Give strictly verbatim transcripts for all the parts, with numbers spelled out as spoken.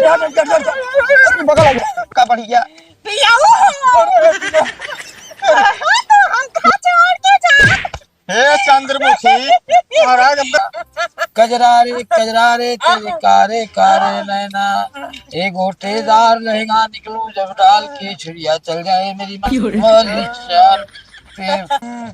बगल आ गया। का बढ़िया। पियाऊ। अरे, पिया। कहो तो हम खा छोड़ के जा। हे चंद्रमुखी, महाराज, हम तो कजरा रे, कजरा रे, तेरे कारे, कारे नैना, एक गोटेदार लहंगा निकलूं जब डाल के छुड़िया चल जाए मेरी माँ। क्यों रे? बोल निशान पे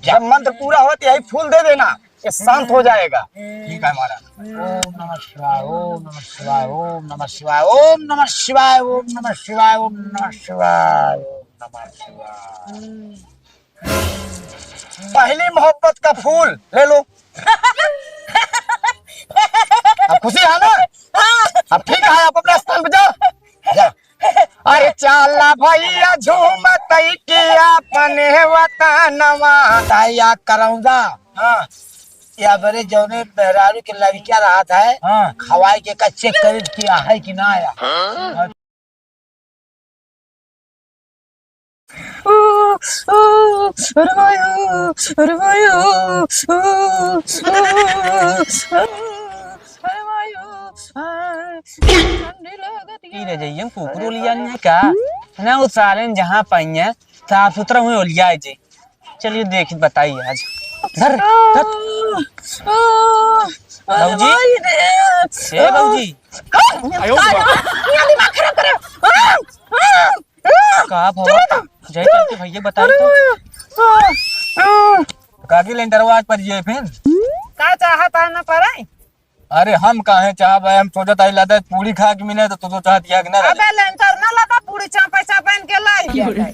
जब मंत्र पूरा हो तो यही फूल दे देना, ये शांत हो जाएगा। ठीक है महाराज। ओम नमः शिवाय, ओम नमः शिवाय, ओम नमः शिवाय, ओम नमः शिवाय, ओम नमः शिवाय, ओम नमः शिवाय, ओम नमः शिवाय। पहली मोहब्बत का फूल ले लो। अब खुशी है ना? अब ठीक है, आप अपने स्थान पे जाओ। जाओ। अरे चाला भैया झूमतई के अपने वतनवा। ताया करौंदा। हाँ। या बरे जौने मेहरारू के लड़किया रहत है, हाँ। खवाई के का चेक करी कि आया है कि ना आया। हाँ। ओ, ओ, अरे मायो, अरे मायो, ओ, ओ, अरे मायो, आ, ठंडी लागत ई रे जइयन कुकुर लिया नहीं का? ना, वो सारे जहाँ पाइए साफ सुथरा हुए ओलिया जे। चलिए देखी बताई आज। धर, धर। बाबूजी। ए बाबूजी। आयो। ये दिमाग खराब करे। का भवा? जय चल के भैया बताई तो। काकी लेंटरवा आज पर ये फिर। का चाहत है ना पराई? अरे हम काहे चाहब, हम सोचत आई लदे पूरी खा के मिले तो तू तो चाहत या कि ना लदे? अबे लेंटर ना लदा, पूरी चापे चापे इनके लाई दिया जाए।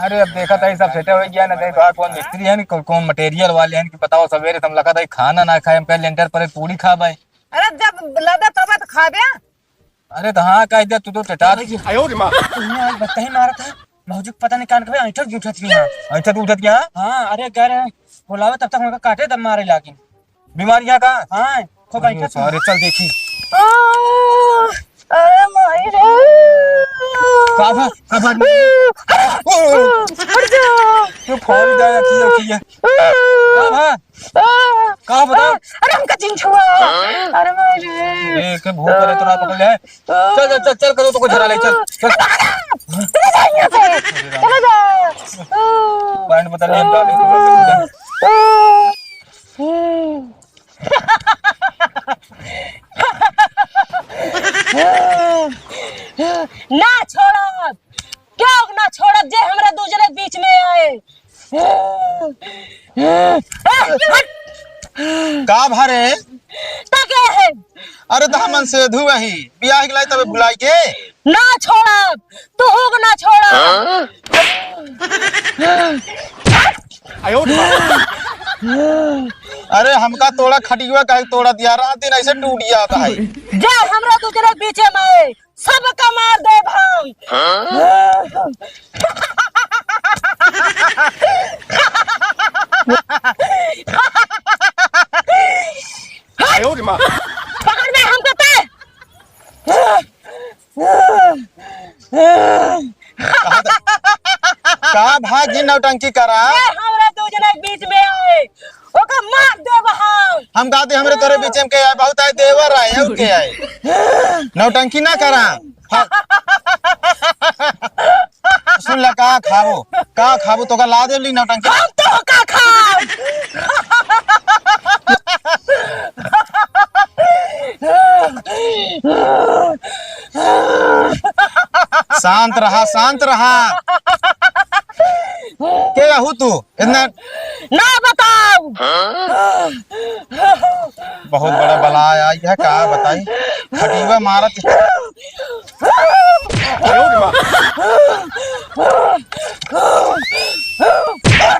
अरे अब देखत आई सब सेटे हो गया ना, कहीं तो कौन मिस्त्री है ना, कौन, कौन मटेरियल वाले हैं कि बताओ, सवेरे से हम लगा था खाना ना खाए, हम कहे लेंटर पर एक पूरी खा भाई। अरे जब लदे तबे तो खा दे। अरे तो हाँ कह दे, तू तो टटा दे। आयो रे माँ। तुमने आज बत्ता ही मारा था, मौजूद पता नहीं कान के ऐंठत उठत की यहाँ। ऐंठत उठत की यहाँ? हाँ, अरे अगर बोलावे तब तक उनका काटे तब मारे लागिन। बीमारी यहाँ का? हाँ, खूब अरे ऐंठत। सारे चल देखी। आ, अरे माई रे। का भा? का भा? ओ, हट जा। तू फौरी जाया किया, किया। का भा? आ, का बता? आ, अरे हमका जिन छुआ। अरे माई रे। ए, के भूत करे तो ना पकड़ ले। चल, चल, चल, चल, करो तो को झरा ले, चल, चल। चला जा यहाँ से। चला जा। पैंट बता ले, डाले तो। ना छोड़ब, क्यों ना छोड़ब जे हमरा दू जने के बीच में आए। का भरे? ता के है? अरे तो हमन से धु वही बियाह के लाई तबे भुलाई के। ना छोड़ब, तू हो ना छोड़ब। हाँ? अरे हमका तोड़ा खटिया काहे तोड़ा दिया, रात दिन ऐसे टूट जाता है। जा हमरा दूसरे बीचे में सबका मार देब हम। हाँ? आयो रे माँ। पकड़ बे हमका ते। का भाई जी नौटंकी करा? ए, हमरा दू जना के बीच में आए, ओका मार देब हम। हम कहते हमरे तोरे बीच में के आए, बहुत आए देवर आए, और के आए? नौटंकी ना करा। हाँ। सुन ला, का खाबो, का खाबो, तोका ला देब ली नौटंकी। हम तो का खाब? शांत रहा, शांत रहा। के हू तू? इतना ना बताओ। बहुत बड़ा बला आया है, का बताई? खटीवा मारत।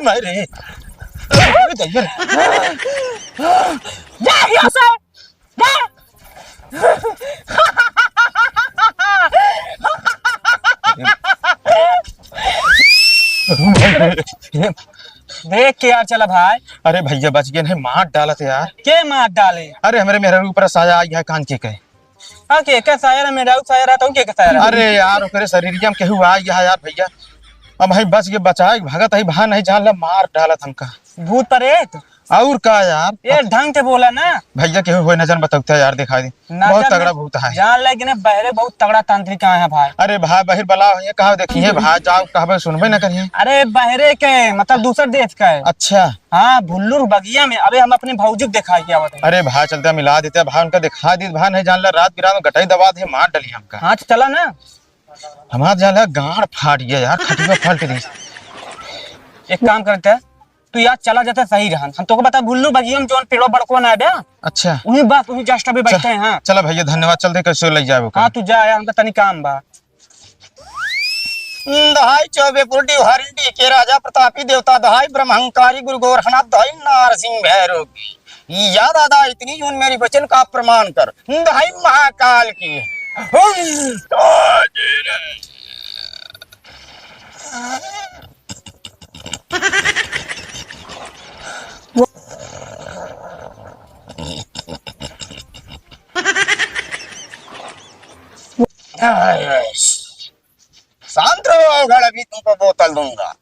मारे। अरे दैया रे। जा यहाँ से। जा। देख के यार, चला भाई। अरे भैया, बच गए नहीं, मार डालत यार। के मार डाले? अरे, हमरे मेहरारू ऊपर साया आई है, कान के कहे। हाँ, के, के साया रे, मेहरारू साया रहता हूँ, के, के साया रहता? अरे यार, ओकरे शरीरिया में केहू आ गया यार भैया। अब भाई बच के बचाए, भागत है, भाग नहीं जान ला, मार डालत हमका। भूत प्रेत? और का यार? ए, ढंग से बोला ना। भइया, केहू होए नजर बतौते यार, दिखाई दे। नजर बहुत तगड़ा भूत है। जान ले कि ना, बहरे बहुत तगड़ा तांत्रिक आए हैं भाई। अरे भाई, बहिर बला है, कहाँ देखी है भाई, जाओ कहबे सुनबे ना करिए। अरे बहरे के, मतलब दूसर देश का है। अच्छा। हाँ, भुल्लुर बगिया में। अबे हम अपने भौजी को दिखाई के आवत है। अरे भाई, चलते मिला देते भाई, उनका दिखा दी भाई, नहीं जान ला रात बिरात में गटाई दबा दे, मार डली हमका। हाँ, तो चला ना। हमार जान ला गांड फाट गया यार, खटिया फाड़ के दे। एक काम करते हैं, तू यार चला जाता सही रहन। हम तोके बता, भुल्लू बगिया में जौन पेड़वा बड़कवा ना आवे, अच्छा। उहीं बस, उहीं just अभी चल, बैठे हैं, हाँ। चला भइया, धन्यवाद, चल दे, कैसे ले जाए ओका। हाँ, तू जा यार, हमका तनी काम बा। दहाई चौबे पुरडी हरंडी के राजा प्रतापी देवता, दहाई ब्रह्मंकारी गुरु गोरखनाथ, दहाई नारसिंह भैरव की। या दादा, इतनी जून मेरी वचन का प्रमाण कर। दहाई महाकाल की। हुम। शांत रहो, अगर अभी तुमको बोतल दूंगा।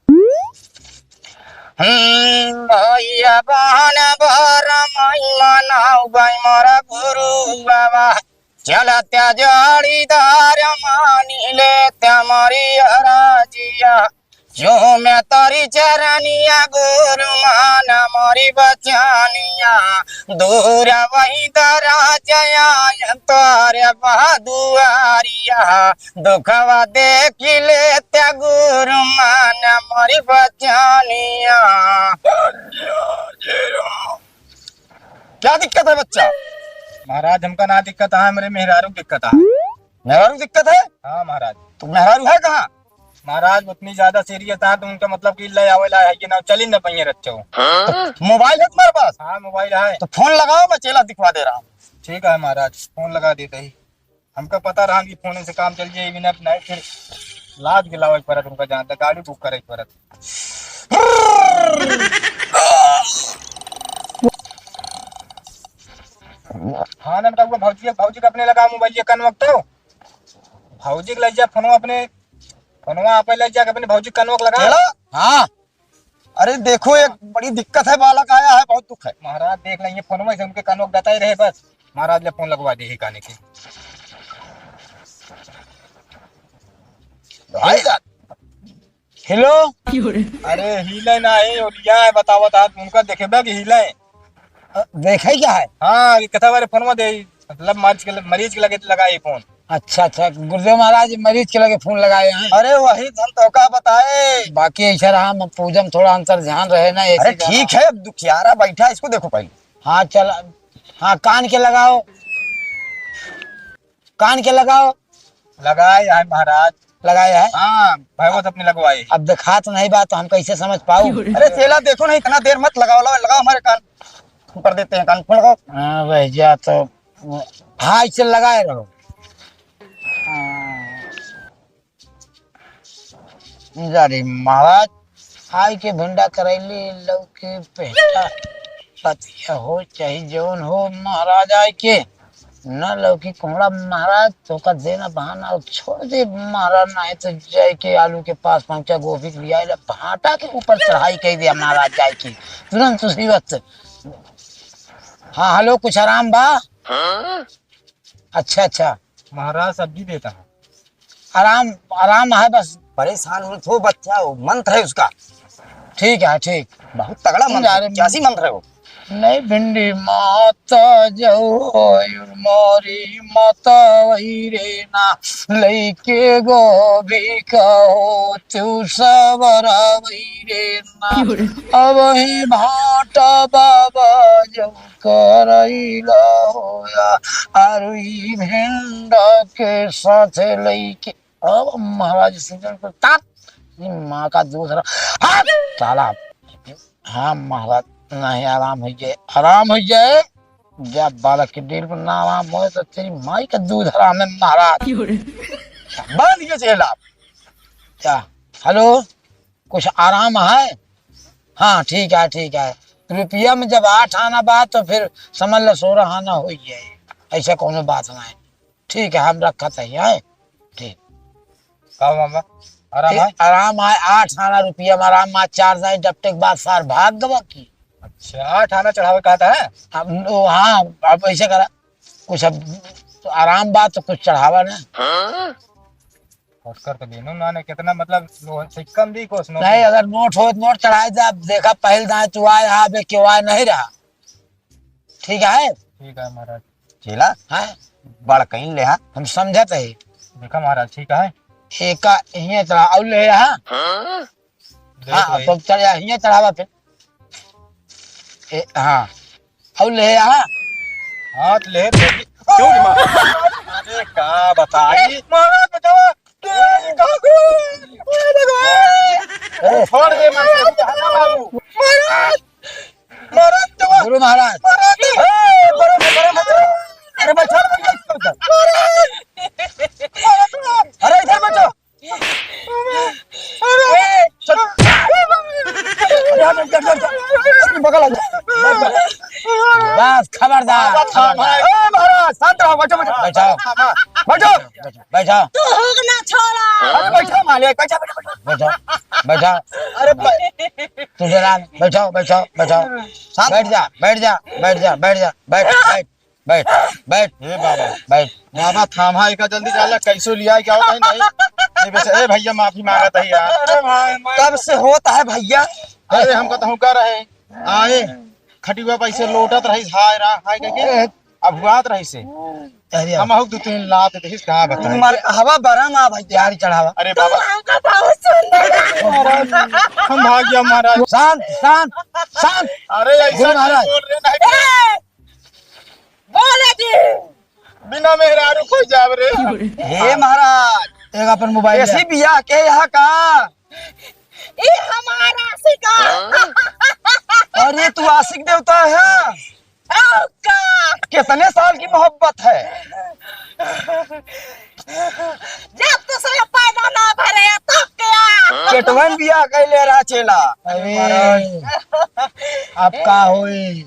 हम्म, भैया बहन भर माई मनाऊ भाई मोरा गुरु बाबा। चलत्या जोड़ीदार मानी लेत्या मोरी राजिया। जो मैं तोरी चरनिया गुरु मान मोरी बचानिया। दूर वही दराजया तोरे बहादुआरिया। दुखवा देखि लेत्या गुरु मान मोरी बचानिया। क्या दिक्कत है बच्चा? महाराज, हमका ना दिक्कत है, हमरे मेहरारू दिक्कत है। मेहरारू दिक्कत है? हाँ महाराज। तो मेहरारू है कहाँ? महाराज, उतनी ज्यादा serious है तो उनका मतलब कि ले आवे ला है कि ना, चली न पहिए रच्चो। तो मोबाइल है तुम्हारे पास? हाँ, मोबाइल है। तो फोन लगाओ, मैं चेला दिखवा दे रहा हूँ। ठीक है महाराज, फोन लगा देते ही। हमका पता रहा कि फोन से काम चल जाए, बिना नहीं फिर लाज गिलावे पड़त, उनका जानता गाड़ी बुक करे पड़त। हाँ ननका, वो भौजी, भौजी के अपने लगा मोबाइल, ये कनवक तो भौजी के लग जा फोनवा अपने, फोनवा आप ले जाके अपने भौजी के कनवक लगा। चेला? हाँ। अरे देखो, एक बड़ी दिक्कत है, बालक आया है, बहुत दुख है। महाराज देख लेंगे, फोनवा से उनके कनवक बताए रहे बस। महाराज ले फोन लगवा दे ही काने के। भाई साहब। हेलो। अरे हिले ना है, ओलिया है, बतावत आज उनका देखेबे कि हिले। अ, देखे क्या है? हाँ, ये कथा बारे फोनवा दे, मतलब मरीज के, मरीज के लगे लगाई फोन। अच्छा, अच्छा, गुरुदेव महाराज मरीज के लगे फोन लगाए हैं। अरे वही धन तो का बताए। बाकी ऐसा रहा, हम पूजा में थोड़ा अंतर ध्यान रहे ना, ऐसे अरे क्या ठीक रहा? है, अब दुखियारा बैठा है, इसको देखो पहले। हाँ, चल, हाँ, कान के लगाओ। कान के लगाओ। लगाए है महाराज। लगाए है? हाँ, भगवत अपने लगवाए। अब दिखात नहीं बा तो हम कैसे समझ पाऊ? अरे चेला देखो ना, इतना देर मत लगाओ, लगाओ, लगाओ हमारे कान, ऊपर देते हैं कान, लगाओ। हाँ, वह जा तो, हाँ, इसे लगाए रहो। हाँ। जा रे महाराज, आई के भिंडा करैली लौकी पेटा पतिया हो चाहे जौन हो महाराज, आई के न लौकी कोहड़ा महाराज, तोका देना बहाना और छोड़ दे महाराज, नहीं तो जाए के आलू के पास पहुंचा, गोभी के बिया ले भाटा के ऊपर चढ़ाई कर दिया महाराज, जाए के तुरंत उसी वक्त। हाँ हेलो, कुछ आराम बा? अच्छा अच्छा। महाराज सब्जी देता है। आराम, आराम है बस। परेशान मत हो बच्चा, वो मंत्र है उसका। ठीक है, ठीक। बहुत तगड़ा मंत्र है। अरे, कैसी मंत्र है वो? नहीं भिंडी माता जो मारी माता वही रे ना, लइके गोभी का हो तू सबरा वही रे ना। अब ही भाटा बाबा जो करैला होया, आरु ई भिंडा के साथे लइके। अब महाराज सीजन को तात, ई माँ का दूसरा हाथ डाला। हाँ महाराज, नहीं आराम हो जाए, आराम हो जाए। जब बालक के दिल पर ना आराम हो तो तेरी माई का दूध हराम है महाराज। बांध के चेला। क्या? हेलो, कुछ आराम है? हाँ, ठीक है, ठीक है। रुपया में जब आठ आना बा, तो फिर समझ लो सोरह आना हो ही जाए। ऐसा कोनो बात ना है। ठीक है, हम रखत है, हैं? ठीक। का मामा? आराम ठीक, है? आराम है, आठ आना रुपया में आराम है, चार दाई डपटे के बाद सार भाग गवा की। अच्छा, आठ आना चढ़ावे कहत है? अब वो, हाँ, अब ऐसे करा, कुछ अब आराम बा तो कुछ चढ़ावा ना। फटकर तो लेनो ना ने, कितना मतलब लो, से कम दी कुछ नो। नहीं, अगर नोट हो तो नोट चढ़ाए दे। अब देखा, पहल दाएं तू आए, हाँ बे, क्यों आए नहीं रहा। ठीक है? ठीक है महाराज। चेला, हाँ, बड़ कहीं ले, हाँ, हम समझत है। देखा महाराज, ठीक है। एका इहे चढ़ा, और ले, हाँ? देख हाँ, ले। तो चल जा, इहे चढ़ावा फिर। ए, हाँ। और ले, हाँ। हाथ ले, ले। क्यों नहीं मार? अरे, का बताई? महाराज, बचाओ। छोड़ दे, मत। महाराज! महाराज, तो गुरु महाराज। महाराज, ए, बड़ो, बड़ो, बड़ो। अरे, बचाओ, बचाओ, बचाओ। महाराज! अरे, इधर बचाओ। अरे, चल। अरे, हट, हट, हट, हट। अरे, बगल आ जा। बस, खबरदार। बाबा, थामा। ए, महाराज, शांत रहो, बैठो, बैठो। बैठो। बैठो। बैठो। तू हुक ना छोड़ा। अरे, बैठो, मालिक, बैठो, बैठो, बैठो। बैठो, बैठो। अरे, बै- तू जरा बैठो, बैठो, बैठो। शांत। बैठ जा, बैठ जा, बैठ जा, बैठ जा, बैठ, बैठ, बैठ, बैठ। हे बाबा। बैठ। बाबा, थामा एका जल्दी, जाला, कैसो लिया, क्या होता है, नहीं? ये वैसे, ए भैया, माफी मांगत है यार। अरे भाई, मैं कब से होता है भैया? अरे, हम कहता हूँ, कर रहे, आए, खटिया पे ऐसे लोटत रही, हाय रा, हाय कह के। ए, अब हुआत रही से। अरे हम आऊ दो तीन लात देहिस, कहाँ बताई? मर हवा बरा मा भाई, यार चढ़ावा। अरे तू बाबा। हमका बहुत सुंदर लगा। हम भाग गया महाराज। शांत, शांत, शांत। अरे ऐसा गुरु महाराज। क्यों बोल रहे नहीं? ए! बोले जी। बिना मेहरारू खोज जाब रे। हे महाराज, एक अपन मोबाइल ऐसी ले। बियाह के यहाँ का? ई हमार आशिका। अरे, तू आशिक देवता है? और का? कितने साल की मोहब्बत है? जब दूसरे पैदा ना भरे, तब क्या? पेटवन बियाह कैले रहा चेला। अरे, अब का होई?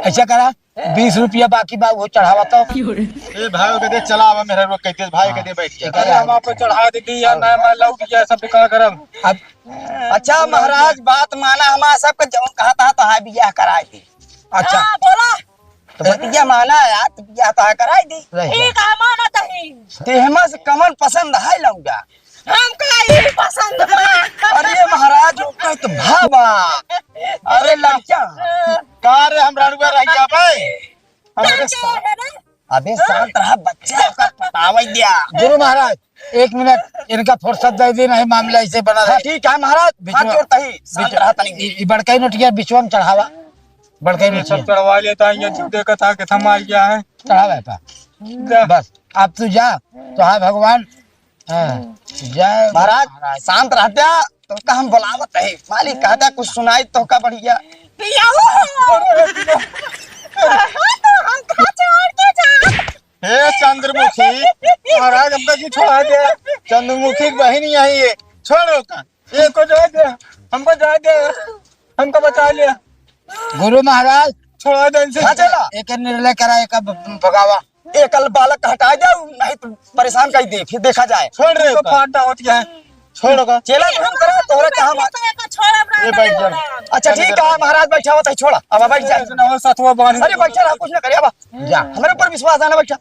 ऐसा करा, बीस रुपया बाकी बा, वो चढ़ावा तो। ए भाई, के दे, चला, आवा, मेहरारू के दे, भाई, के दे, बैठ जा। अरे, हम आपको चढ़ा देती यार, ना, मैं लौट गया, सब का करब। अब अच्छा महाराज, बात माना, हमारा सबके जौन कहा था, तो हाय बियाह कराई दी। अच्छा। हाँ, बोला। तो बतिया माना यार, तो बियाह तो कराई दी। रह जा। ठीक है, माना तही। तेहमा से कमन पसंद है लौंडा। हमका ई पसंद बा। अरे महाराज, ओकर तो भावा। अरे लड़का। का रे, हम रड़ुआ रह गया भाई? हमरे ताके सा-, है रे? अबे शांत रहा बच्चा, ओकर पटावै द्या। गुरु महाराज, एक मिनट, इनका फुर्सत दे दी, नहीं मामला ऐसे बना हाँ, रहे। ठीक है महाराज, बीच हाथ में, जोड़ता ही, शांत बीच, रहा तनी। ई, ई बड़का ही नोटिया बिचवा में चढ़ावा, बड़का ही ये सब नोटिया। चढ़वा लेता है, ये जीव देखा था कि थमा गया है। चढ़ावा है पा। जा। बस, अब तू जा, तो हाँ भगवान हाँ, जय महाराज, महाराज। शांत रहत्या, तोहका हम बोलावत है। मालिक कहता कुछ सुनाई तोहका बढ़िया। पियाऊ! तो हमका छोड़ के जा। हे चंद्रमुखी, महाराज हमका क्यों छोड़ा दे? चंद्रमुखी की बहिन यही है, छोड़ो का। ये को जा दे, हमको जा दे, हमको बचा ले। गुरु महाराज, छोड़ा दे इनसे। हाँ, चला। एक निर्णय करा, एक ब-, भगावा। एकल बालक हटा जाओ, नहीं तो परेशान कर दे, फिर देखा जाए। छोड़ रे तो ओका। फाटा होत गया है। छोड़ ओका। चेला ग्रहण करा, तोहरा कहाँ बात? ए, बैठ जा। अच्छा, ठीक है, महाराज बैठा होता है, छोड़ा, अब बैठ जा। इतना हो सतवा बानी। अरे, बैठा रहा, कुछ ना करे, अब जा, हमारे ऊपर विश्वास है ना, बैठा।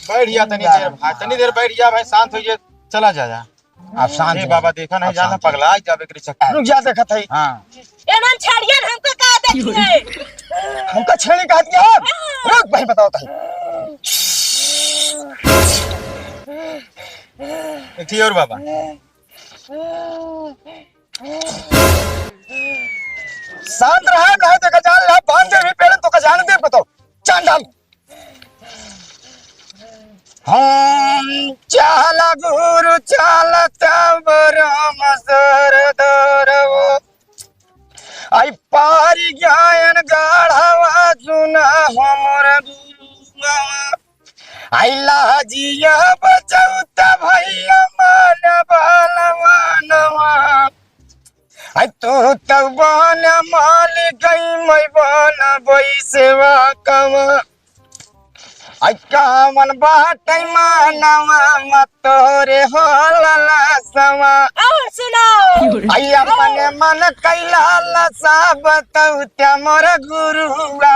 बैठ जा, तनी देर, हाँ, तनी देर बैठ जा भाई, शांत हो जा, चला जा, जा। आप शांत ए हो। बाबा, देखा नहीं आप जाना, शांत हो। पगला जाबे के चक्कर। रुक जा, देखत है। हाँ। एनन छड़ियन हमका का देखिए? हमका छेड़ी कहत है? रुक भाई, बताओ तही। एक थी और बाबा। शांत रहा, नहीं देखा जान रहा, बांध दे भी पेड़ तो का जान दे बताओ। चांडाल। हम चाला गुरु चाला तब राम सर दरवो। आई पारी ज्ञान गाढ़वा सुना हमर गुरुवा। आई लाजिया बचौता भैया मान बालवानवा। आई तू तब बन मालिक, मैं बन बैसेवा कवा। आई कामन बाटै मानवा मत तोरे हो ललसवा। और सुनाओ। आई अपने मन कैला लसा बतौत्या मोर गुरुआ।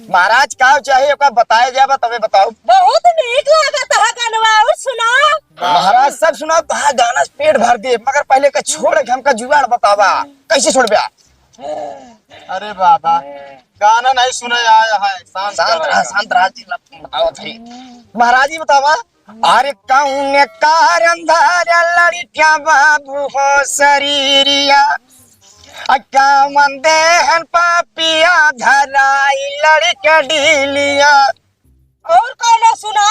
महाराज का चाही ओका बताए जाबा तबे बताओ। बहुत नीक लागत है गनवा, और सुनाओ। महाराज सब सुनाओ, तोहार गाना से पेट भर दे, मगर पहले का छोड़ के हमका जुगाड़ बतावा, कैसे छोड़बे? अरे बाबा, गाना नहीं सुने आया है, शांत शांत रहा, रहा। शांत रहा जी, बताओ थे। महाराज जी बतावा। अरे कौन कारण धारा लड़किया बाबू हो शरीरिया, आ क्या मन देहन पापिया धराई लड़के डीलिया। और कौनो सुना?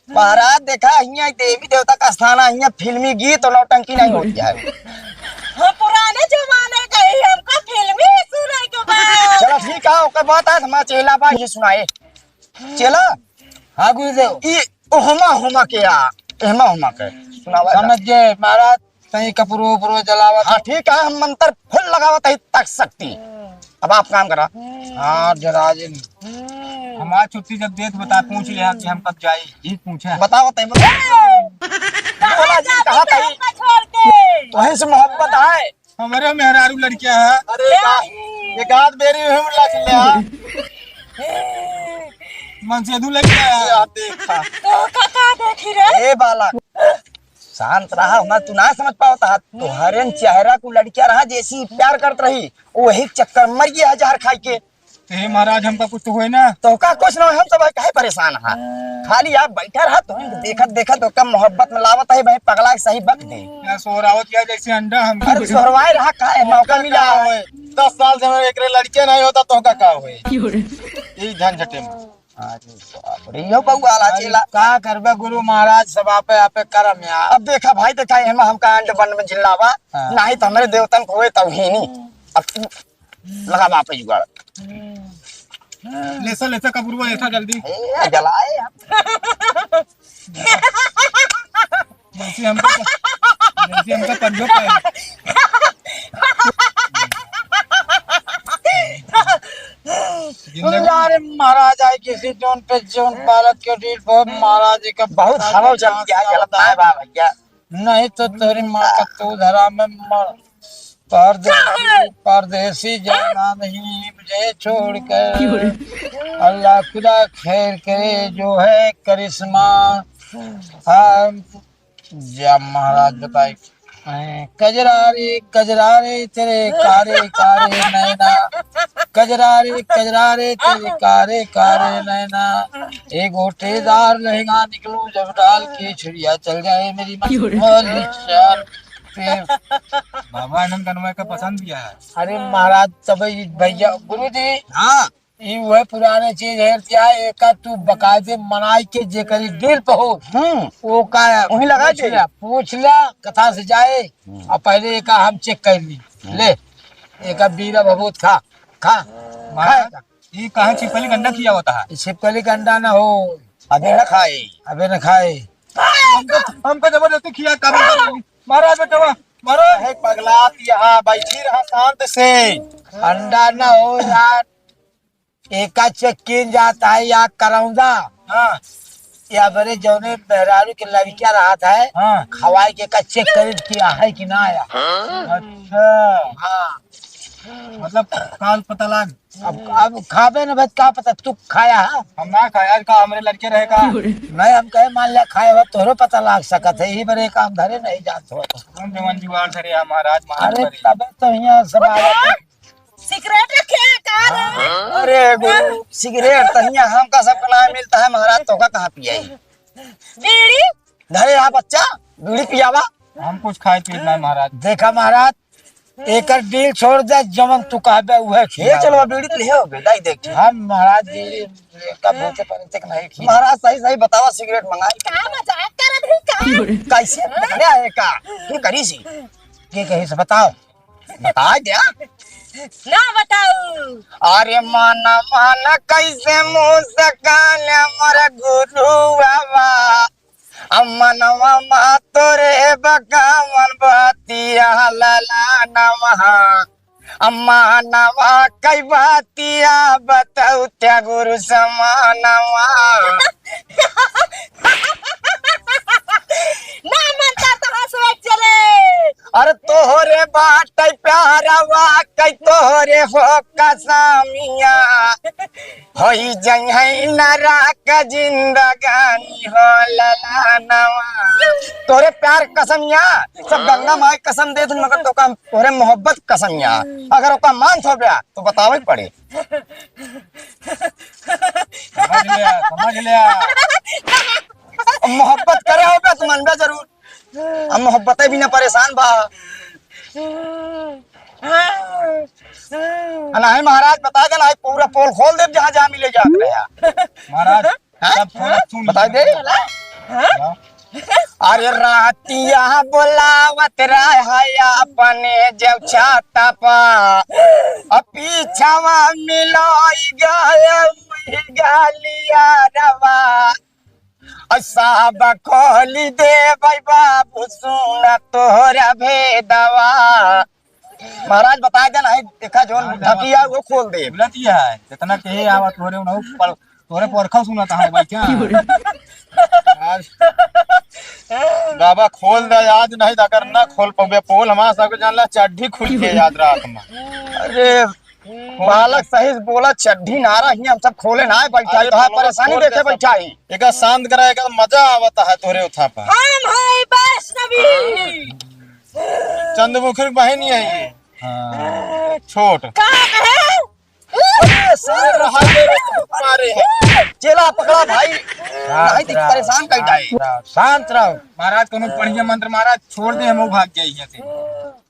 महाराज देखा, हियाँ देवी देवता का स्थान है, हियाँ फिल्मी गीत और नौटंकी नहीं होती है। हम पुराने जमाने के ही, हमका फिल्मी सुने के बा। चलो ठीक है, ओकर बात है, हमारा चेला बा, ये सुनाए। चेला। हाँ गुरुदेव। ई ओहमा होमा के आ, एहमा होमा के। सुनावा समझ गए महाराज, तई कपड़ो उपरो जलावत। हाँ ठीक है, हम मंत्र फुल लगावत है तक शक्ति। अब आप काम करा। हाँ जरा जी। हमार छुट्टी जब देत बता, पूछ लिया कि हम कब जाई, ई पूछे। बताओ तई बोलो। बोला जी, कहा तई? हमका छोड़ के। तोहे से मोहब्बत है। हमरे मेहरारू लड़किया है। अरे का, एक आध बेरी हम लख ले। मन से दू लड़किया है। या देखा। तो का, का देखी रे? ए बालक, शांत रहा, हमार तू ना समझ पावत हा। तोहरे चेहरा को लड़किया रहा जैसी प्यार करत रही, वही चक्कर मर गया है जहर खाई के। हे महाराज, हमका कुछ तो होए ना। तोहका कुछ ना होए, हम सब काहे परेशान हा? खाली आप बैठा रहा, तो हम देखत देखत ओका मोहब्बत में लावत है भाई, पगला के सही बक दे। या सोहरावत या जैसे अंडा हम। अरे सोहरवाए रहा, काहे मौका मिला? होए? दस साल से मेरे एकरे लड़के नहीं होता, तोहका का होए? क्यों रे? यही झंझटे में। अरे बाप रे, यो बउआ आला अरे चेला। का करबे गुरु महाराज, सब आपे आपे करम यार। अब देखा भाई, देखा एहमा हमका अंड बंड में जिल्लावा, हाँ। नाही तो हमरे देवतन को होए तब ही नहीं। अब तू लगा बाप जुगाड़। लेसा, लेसा कबुरुआ, लेसा जल्दी। ए, जलाए हम। जैसे हमका, जैसे हमका पंजो पाए। जिंदगी अरे महाराज आए किसी जोन पे जोन भारत के डील पर महाराज जी का बहुत हवा चल गया, गलत है बा भैया। नहीं तो तेरी माँ का तू धरा में मर। परदेसी, परदेसी जाना नहीं मुझे छोड़कर। क्यों रे? अल्लाह खुदा खैर करे जो है करिश्मा। हाँ, जा महाराज बताए। कजरा रे, कजरा रे तेरे कारे कारे नैना, कजरा रे, कजरा रे तेरे कारे कारे नैना, एक गोटेदार लहंगा निकलूं जब डाल के छुड़िया चल जाए मेरी माँ। क्यों रे? बोली चाल। बाबा आनंद तन्मय का पसंद किया है। अरे महाराज, तब ई भैया, गुरु जी, हाँ। ई वह पुराने चीज है, क्या एका तू बकायदे मनाई के जे करी दिल पे हो, हम्म। वो का वहीं लगा दे। पूछ ला, पूछ ला, कथा से जाए, हम्म। और पहले एका हम चेक कर ली। हम्म। ले, एका बीरा भभूत खा, खा, खा महाराज, एका। ये कहाँ छिपकली का अंडा खिया होता है? ये छिपकली का अंडा ना हो। अबे ना खाए। अबे ना खाए। हमको, हमको जबरदस्ती खिया, काबू कर ली। महाराज बचावा, महाराज। है पगला, यहाँ बैठी रहा शांत से। अंडा ना हो यार, एका चेक किन जाता है या करौंदा। हाँ। या बरे जौने मेहरारू के लड़किया रहत है, हाँ। खवाई के एका चेक करी किया है कि ना आया। अच्छा। हाँ। मतलब काल पता लाग। अब, अब खाबे न भाई, का पता तू खाया है? हम ना खाया, का हमरे लड़के रहे का? नहीं, हम कहे मान लिया खाए हो, तोहरो पता लाग सकत है, यही बरे काम धरे नहीं जात हो। कौन जवान जुगाड़ धरे है महाराज, महाराज अरे करे। तबे तो यहाँ सब आया। सिगरेट रखे हैं का रे? अरे गुरु, सिगरेट तो हियाँ हमका सबका ना मिलता है महाराज, तोहका कहाँ पियाई? बीड़ी? धरे रहा बच्चा, बीड़ी पियावा। हम कुछ खाए पिए ना महाराज। देखा महाराज, एकर डील छोड़ दे, जवन तू कहबे उहे ये खियावा। चलो बीड़ी तो ले हो, बेटा ही देख। हम महाराज बीड़ी का भूखे परे तक नहीं खिया। महाराज सही सही बतावा, सिगरेट मंगाई। का मजाक करत है का? कैसे पकड़े आए का? तू करी सी? के कही से बताओ। बता द्या। ना बताऊ। अरे मन मन कैसे मुस्कान मोर गुरु बाबा, अब मनवा मा तोरे बकावन बतिया लला नमः। अम्मा नवा कई बतिया बतौत्या गुरु समानवा। ना मनता तो हंसवे चले। अरे तोहरे बाटे प्यारवा, कई तोहरे हो कसमिया। होई जइहै नरक जिंदगानी हो ललनवा। तोहरे प्यार कसमिया, सब गंगा माई कसम देत हन, मगर तोका हम तोहरे मोहब्बत कसमिया। अगर ओका मान थो बे, तो बतावे पड़े। समझ लिया, समझ लिया। अब मोहब्बत करे हो बे, तो मनबे जरूर। हम मोहब्बत बिना परेशान बा। आ, नहीं महाराज, बता देना, पूरा पोल खोल देब, जहाँ जहाँ मिले जात रहे। महाराज, हाँ? सब खोल सुन बता दे। हाँ? अरे रातिया बोलावत रहे अपने जब छाता पा, अब पीछावा मिलोई गए गालिया रवा। अ साहब खोली दे भाई बाबू, सुन तोहरा भेदवा। महाराज बता दे, नहीं देखा जोन हाँ, बुढ़ा किया, वो खोल दे। बोलत ही है, जितना कहे आवा तोहरे उन्हों पर, तोहरे परखा सुनत है भाई क्या? आज बाबा खोल दे आज, नहीं तो अगर ना खोल पावे पोल, हमारा सबके जान ला चड्ढी खुल के याद रात में। अरे बालक सही से बोला, चड्ढी नारा ही हम सब खोले ना है बैठा, अरे तो है बोलो, परेशानी खोल देखे दे सब। बैठा ही। एका शांत करा, एका मजा आवता है तोरे उठा पर। हम है वैष्णवी। चंद्रमुखी की बहन ही है ये। हाँ। छोट। का है? अरे सारे रहा दे रे, मारे है। चेला पकड़ा भाई। शांत नहीं तो रहो, परेशान कर डाई। शांत रहो, शांत रहो। महाराज कोनो बढ़िया मंत्र महाराज छोड़ दे, हम भाग जाई यहाँ से।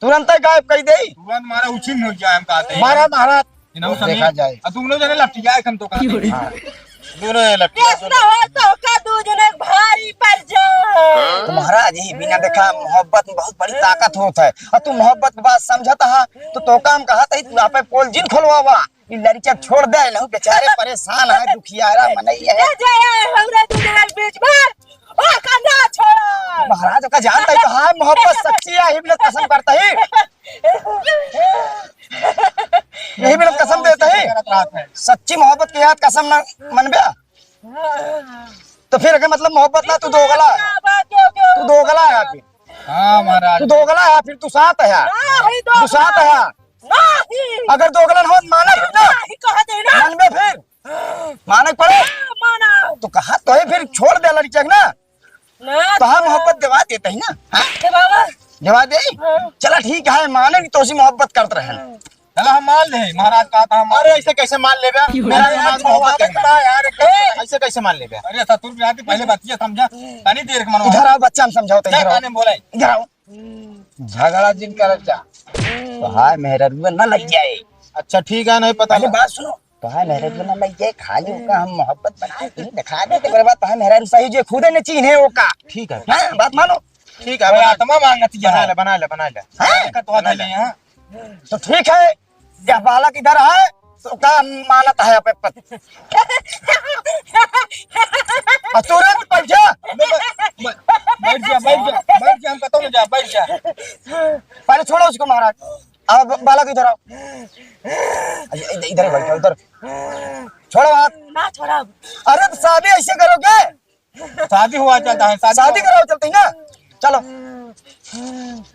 तुरंत गायब कर दे। तुरंत मारा उछिन हो जाए, हम कहते हैं। मारा महाराज। इन्हों देखा समीर, जाए। अब दोनों जने लपटिया है, हम तो कहते हैं। हाँ। दोनों जने लपटिया। ऐसा हो तो का दो जने भारी पड़ जाओ। तो महाराज, ये बिना देखा मोहब्बत में बहुत बड़ी ताकत होत है। और तू मोहब्बत की बात समझत हा, तो तोका हम कहत ही, तू आपे पोल जिन खोलवावा। ई लड़किया छोड़ दे, लहू बेचारे परेशान है, दुखियारा मनई है। ले जाए हमरा दो जने के बीच में। ओ का ना छोड़ा। महाराज, ओका जानता ही तो हाँ, मोहब्बत सच्ची है, ही मिलत कसम करता ही। यही मिलत कसम देता ही। सच्ची मोहब्बत के याद कसम ना मनबे। तो फिर एकर मतलब मोहब्बत ना, तू दोगला है। तू दोगला है फिर। हाँ महाराज। तू दोगला है फिर, तू साथ है। नहीं, तू साथ है। नहीं। अगर दोगलन हो, मानब ना। नहीं, कह दे ना। मनबे फिर। मानक पड़े। माना। तो कहा तो है फिर, छोड़ दे लड़किया के ना। ना। तो हाँ, मोहब्बत दिवा देते ही ना। हाँ? ए बाबा। दिवा दे। हाँ। चला ठीक है, माने नहीं तो उसी मोहब्बत करत रहे। हाँ। चला हम मान ले, महाराज कहा था हम। अरे ऐसे कैसे मान लेबे? मेरा अरे यार, दिमाग मोहब्बत छोड़वा करता है यार, कैसे, ऐसे कैसे मान लेबे? अरे ससुर के आदमी पहले बात ये समझा, तनी देर के मनवा। इधर आओ बच्चा, हम समझाओ तो जा, इधर आओ। तने बोले। इधर आओ। झगड़ा जिन करब जा। तो हाय मेहररुआ ना लग जाए। अच्छा ठीक है, नहीं पता पहले लगा। बात सुनो। तो हाय मेहररुआ ना लग जाए, खाली ओका हम मोहब्बत बना के दिखा दे, तो ओकरे बाद तो हाय मेहररुआ सही जे खुदे ने चीन्हे ओका। ठीक है। हैं? बात मानो। ठीक है, ओए बना। आत्मा मांगत ही है। बना ले, बना ले, बना ले। हैं? का तो बना ले। नहीं है। तो ठीक है, यह बालक इधर है, तो का मानत है अपने पति। और तुरंत बैठ जा। बैठ जा, बैठ जा, बैठ जा, हम कहता हूँ जा, बैठ जा। पहले छोड़ो उसको महाराज। अब बालक इधर आओ। इधर, इधर बैठो, इधर। छोड़ो हाथ। ना छोड़ा। अरे तो शादी ऐसे करोगे? शादी हुआ चलता है, शादी शादी हुआ। कराओ चलते हैं ना। चलो।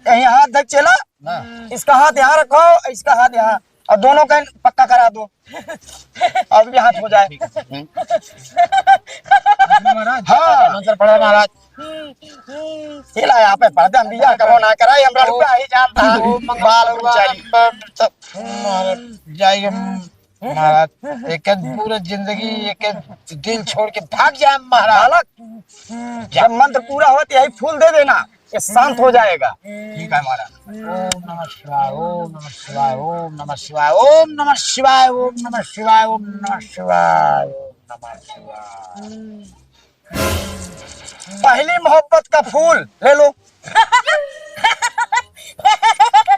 कहीं हाथ धक चला। हाँ। इसका हाथ यहाँ रखो, इसका हाथ यहाँ, और दोनों का पक्का करा दो। अब भी हाथ हो जाए। ठीक है। महाराज। हाँ। मंत्र पढ़ो महाराज। चला यहाँ पे पढ़ दे, हम बियाह करो ना कराए, हम लड़का ही जानता है। ओम मंगल बाल और बेचारी। महाराज, जाइए। महाराज, एक एक पूरा जिंदगी एक एक दिल छोड़ के भाग जाए महाराज। बालक, जब मंत्र पूरा हो तो यही फूल दे देना, ये शांत हो जाएगा। ठीक है महाराज। ओम नमः शिवाय, ओम नमः शिवाय, ओम नमः शिवाय, ओम नमः शिवाय, ओम नमः शिवाय, ओम नमः शिवाय, ओम नमः शिवाय। पहली मोहब्बत का फूल ले लो।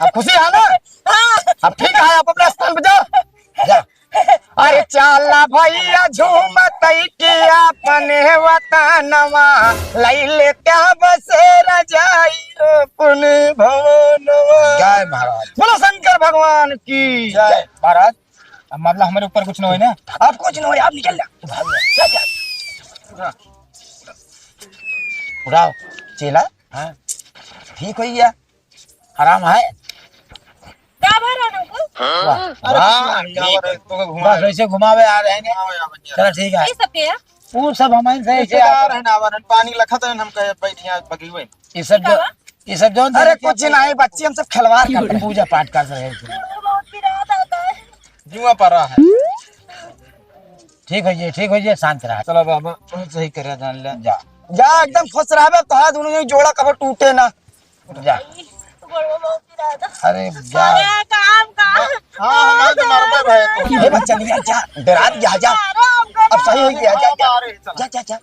अब खुशी है ना? अब ठीक है, आप अपने स्थान पे जाओ। जाओ। अरे चाला भैया झूमत की आप ने वतनवा, लैले त्या बसेरा जाई अपने भवनवा। जय महाराज। बोलो शंकर भगवान की जय। महाराज, अब मामला हमारे ऊपर कुछ न होई ना। अब कुछ न होई, आप निकल जा। भाग जा। जा, जा। उड़ाओ, चेला। हाँ। ठीक होई गया। आराम है? का भा रहा हमको? वाह। अरे, वाह, कुछ नहीं, ठीक है। तो घुमा बस दे। वैसे घुमावे आ रहे हैं। घुमावे आ रहे हैं। चलो, ठीक है। ये सब क्या है? वो सब हमारे से ऐसे रिश्तेदार आ- हैं ना, हमारे पानी लखत हैं, हम कहे बैठिया बगीवे। ये सब जो, ये सब जो अरे, कुछ नहीं, बच्ची हम सब खिलवाड़ कर रहे हैं। पूजा पाठ कर रहे हैं। बहुत पिरात आता है। जुआ पड़ा है। ठीक हो जाए, ठीक हो जाए, शांत रहा। चलो बाबा, सही करे जान ले। जा। जा, एकदम खुश रहबे, तोहार दोनों ही जोड़ा कबो टूटे ना। जा। गोड़वा बहुत पिरात है। अरे जा। अरे काम का। हाँ, हम आज मरबे भाई तो। ये बच्चा नहीं, जा, डरा दिया, जा। मारो हमको अब सही हो गया, जा, जा। मारो, चला। जा, जा, जा।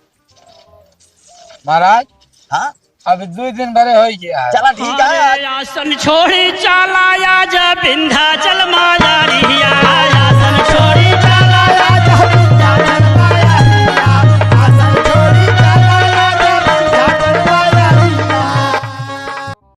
महाराज, हाँ? अब दो दिन बड़े हो गया है। चला, ठीक है। अरे आसन छोड़ी चाला आजा विंध्याचल माई।